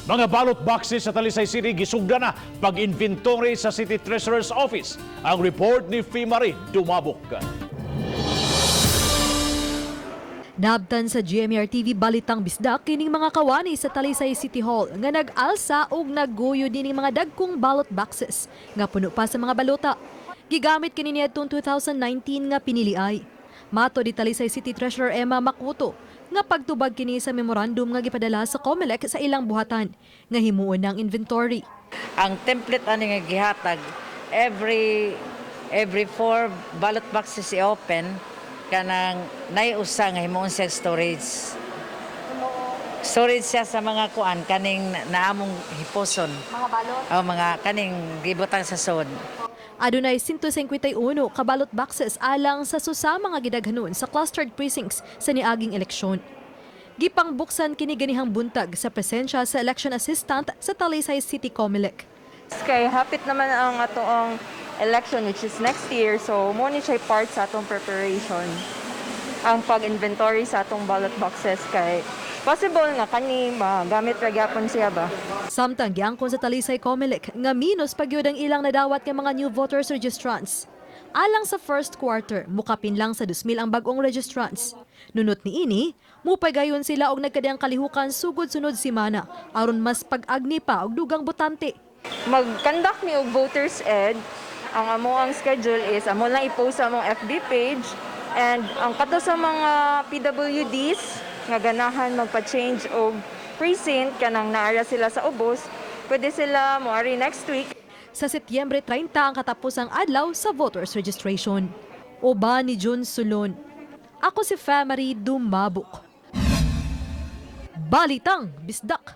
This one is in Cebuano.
Mga ballot boxes sa Talisay City gisugda na pag-inventory sa City Treasurer's Office. Ang report ni Fimari Dumabok. Nabtan sa GMR TV Balitang Bisdak kining mga kawani sa Talisay City Hall nga nag-alsa og nagguyo dining mga dagkong ballot boxes nga puno pa sa mga balota. Gigamit kini niadtong 2019 nga piniliay. Matod ni Talisay City Treasurer Emma Makuto nga pagtubag kini sa memorandum nga gipadala sa COMELEC sa ilang buhatan nga himuon ng inventory. Ang template ani nga gihatag, every four ballot boxes i-open, kanang nay usa nga himuon siya storage. Storage siya sa mga kuan, kaning naamong hiposon. Mga balot? Oh, mga kaning gibutang sa sod. Adunay 151 ka ballot boxes alang sa susa mga gidaghanon sa clustered precincts sa niaging eleksyon. Gipangbuksan kini ganihang buntag sa presensya sa election assistant sa Talisay City COMELEC. Kay hapit naman ang atoang election, which is next year, so mo ni siya part sa atong preparation. Ang pag-inventory sa atong ballot boxes kay possible nga kani magamit ra gyapon siya ba. Samtang giangkon sa Talisay COMELEC nga minus pagyud ang ilang nadawat nga mga new voters registrants. Alang sa first quarter, mukapin lang sa 2,000 ang bag-ong registrants. Nunot niini, mupagayon sila og nagkadiyang kalihukan sugod sunod simana aron mas pag-agni pa og dugang botante. Mag-conduct mi og voters ed. Ang amo ang schedule is amo lang i-post sa among FB page and ang kato sa mga PWDs nga ganahan magpa-change og precinct, kanang naara sila sa ubos, pwede sila moari next week. Sa Setyembre 30 ang katapusang adlaw sa voters registration. Uban ni Jun Sulon. Ako si Famary Dumabok. Balitang Bisdak.